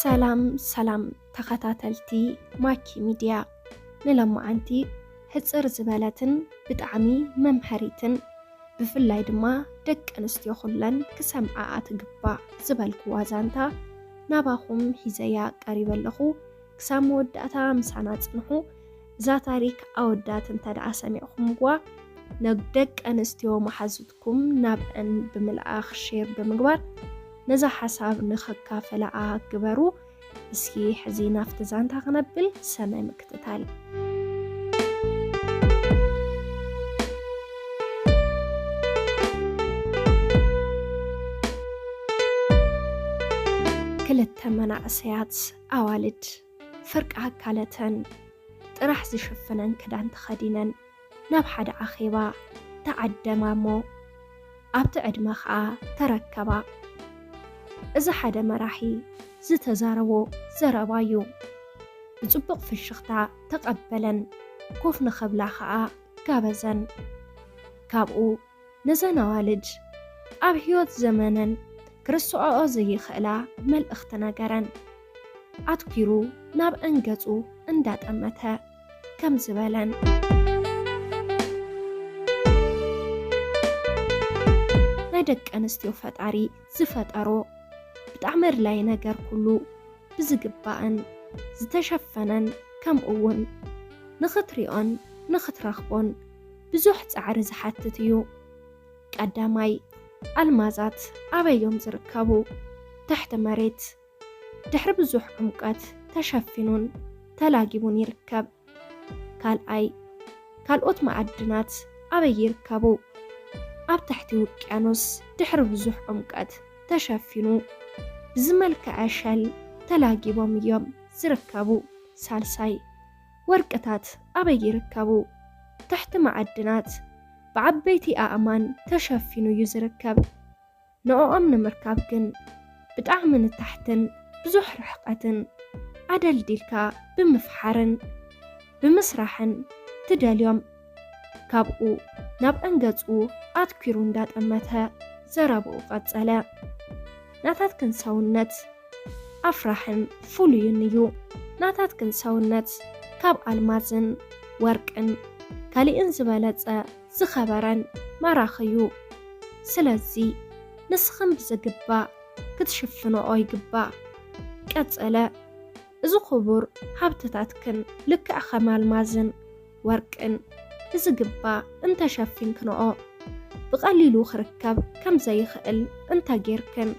ሰላም ሰላም ተኸታተልቲ ማኪ ሚድያ፣ ንለማዓንቲ ሕጽር ዝበለትን ብጣዕሚ መምሀሪትን፣ ብፍላይ ድማ ደቂ ኣንስትዮ ኩለን ክሰምዓኣ ትግባእ ዝበልክዋ ዛንታ ናባኹም ሒዘያ ቀሪበ ኣለኹ። ክሳብ መወዳእታ ምሳና ጽንሑ። እዛ ታሪክ ኣወዳት እንተ ደኣ ሰሚዕኹምዋ፣ ንደቂ ኣንስትዮ መሓዙትኩም ናብአን ብምልኣኽ ሼር ብምግባር ነዛ ሓሳብ ንኸካፈላኣ ግበሩ። እስኪ ሕዚ ናብቲ ዛንታ ክነብል ሰናይ ምክትታል። ክልተ መናእሰያት ኣዋልድ ፍርቂ ኣካለተን ጥራሕ ዝሽፍነን ክዳን ተኸዲነን ናብ ሓደ ኣኼባ ተዓደማ እሞ ኣብቲ ዕድመ ኸኣ ተረከባ። እዚ ሓደ መራሒ ዝተዛረቦ ዘረባ እዩ። ብጽቡቕ ፍሽኽታ ተቐበለን፣ ኮፍ ንኽብላ ኸኣ ጋበዘን። ካብኡ ነዘን ኣዋልድ ኣብ ህይወት ዘመነን ክርስዖኦ ዘይኽእላ መልእኽቲ ነገረን። ኣትኲሩ ናብአን ገጹ እንዳጠመተ ከምዚ በለን። ናይ ደቂ ኣንስትዮ ፈጣሪ ዝፈጠሮ ብጣዕሚ ኣድላይ ነገር ኩሉ ብዝግባእን ዝተሸፈነን ከምኡ እውን ንኽትሪኦን ንኽትረኽቦን ብዙሕ ጻዕሪ ዝሓትት እዩ። ቀዳማይ፣ ኣልማዛት ኣበይ እዮም ዝርከቡ? ትሕቲ መሬት ድሕሪ ብዙሕ ዕምቀት ተሸፊኑን ተላጊቡን ይርከብ። ካልኣይ፣ ካልኦት መኣድናት ኣበይ ይርከቡ? ኣብ ትሕቲ ውቅያኖስ ድሕሪ ብዙሕ ዕምቀት ተሸፊኑ ብዝመልክዐ ሸል ተላጊቦም እዮም ዝርከቡ። ሳልሳይ፣ ወርቅታት ኣበይ ይርከቡ? ትሕቲ መኣድናት ብዓበይቲ ኣእማን ተሸፊኑ እዩ ዝርከብ። ንዕኦም ንምርካብ ግን ብጣዕሚ ንታሕትን ብዙሕ ርሕቀትን ኣደልዲልካ ብምፍሓርን ብምስራሕን ትደልዮም። ካብኡ ናብ ኣንገጹ ኣትኲሩ እንዳጠመተ ዘረብኡ ቀጸለ። ናታትክን ሰውነት ኣፍራሕን ፍሉይን እዩ። ናታትክን ሰውነት ካብ ኣልማዝን ወርቅን ካሊእን ዝበለጸ ዝኸበረን ማራኺ እዩ። ስለዚ ንስኽን ብዝግባእ ክትሽፍንኦ ይግባእ። ቀጸለ፣ እዚ ክቡር ሃብትታትክን ልክዕ ከም ኣልማዝን ወርቅን ብዝግባእ እንተሸፊንክንኦ፣ ብቐሊሉ ክርከብ ከም ዘይኽእል እንተጌርክን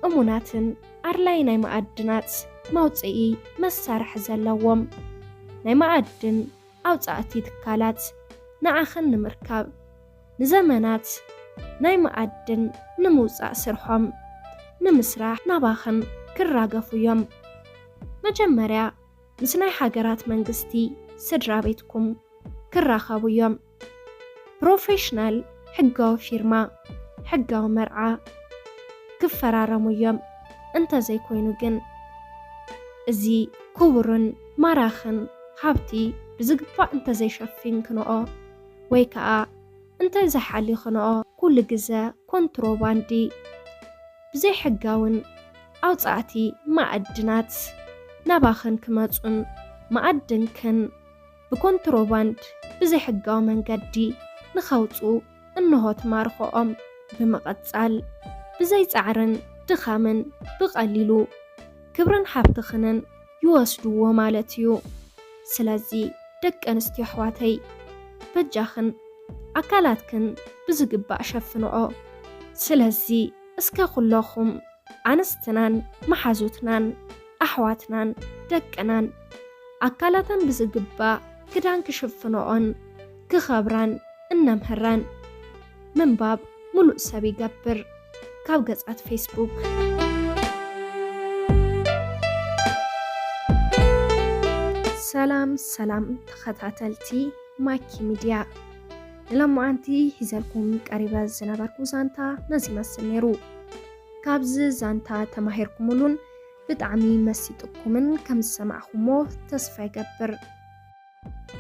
እሙናትን ኣድላይ ናይ መኣድናት መውጽኢ መሳርሒ ዘለዎም ናይ መኣድን ኣውጻእቲ ትካላት ንዓኽን ንምርካብ ንዘመናት ናይ መኣድን ንምውጻእ ስርሖም ንምስራሕ ናባኽን ክራገፉ እዮም። መጀመርያ ምስ ናይ ሃገራት መንግስቲ ስድራ ቤትኩም ክራኸቡ እዮም። ፕሮፌሽናል ሕጋዊ ፊርማ፣ ሕጋዊ መርዓ ክፈራረሙ እዮም። እንተዘይኮይኑ ግን እዚ ክቡርን ማራኽን ሃብቲ ብዝግባእ እንተዘይሸፊንክንኦ ወይ ከኣ እንተዘይሓሊኽንኦ ኩሉ ግዘ ኮንትሮባንዲ ብዘይሕጋውን ኣውጻእቲ ማዕድናት ናባኽን ክመጹን መኣድንክን ብኮንትሮባንድ ብዘይሕጋዊ መንገዲ ንኸውጽኡ እንሆ ትማርኾኦም። ብምቕጻል ብዘይ ጻዕርን ድኻምን ብቐሊሉ ክብርን ሃብትኽንን ይወስድዎ ማለት እዩ። ስለዚ ደቂ ኣንስትዮ ኣሕዋተይ በጃኽን ኣካላትክን ብዝግባእ ሸፍንኦ። ስለዚ እስከ ኩለኹም ኣንስትናን መሓዙትናን ኣሕዋትናን ደቅናን ኣካላተን ብዝግባእ ክዳን ክሽፍንኦን ክኸብራን እነምህረን። ምንባብ ሙሉእ ሰብ ይገብር። ካብ ገጻት ፌስቡክ። ሰላም ሰላም ተኸታተልቲ ማኪ ሚድያ፣ ንሎማዓንቲ ሒዘልኩም ቀሪበ ዝነበርኩ ዛንታ ነዚ ይመስል ነይሩ። ካብዚ ዛንታ ተማሂርኩምሉን ብጣዕሚ መሲጥኩምን ከም ዝሰማዕኹሞ ተስፋ ይገብር።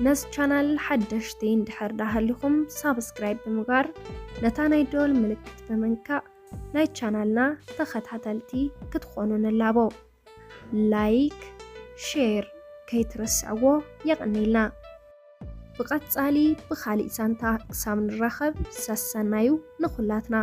ነዚ ቻናል ሓደሽቲ እንድሕር ዳሃሊኹም ሳብስክራይብ ብምግባር ነታ ናይ ደወል ምልክት ብምንካእ ናይ ቻናልና ተኸታተልቲ ክትኾኑ ንላቦ። ላይክ፣ ሼር ከይትረስዕዎ። የቐኔልና። ብቐጻሊ ብኻሊእ ዛንታ ክሳብ ንራኸብ ሰሰናዩ ንኹላትና።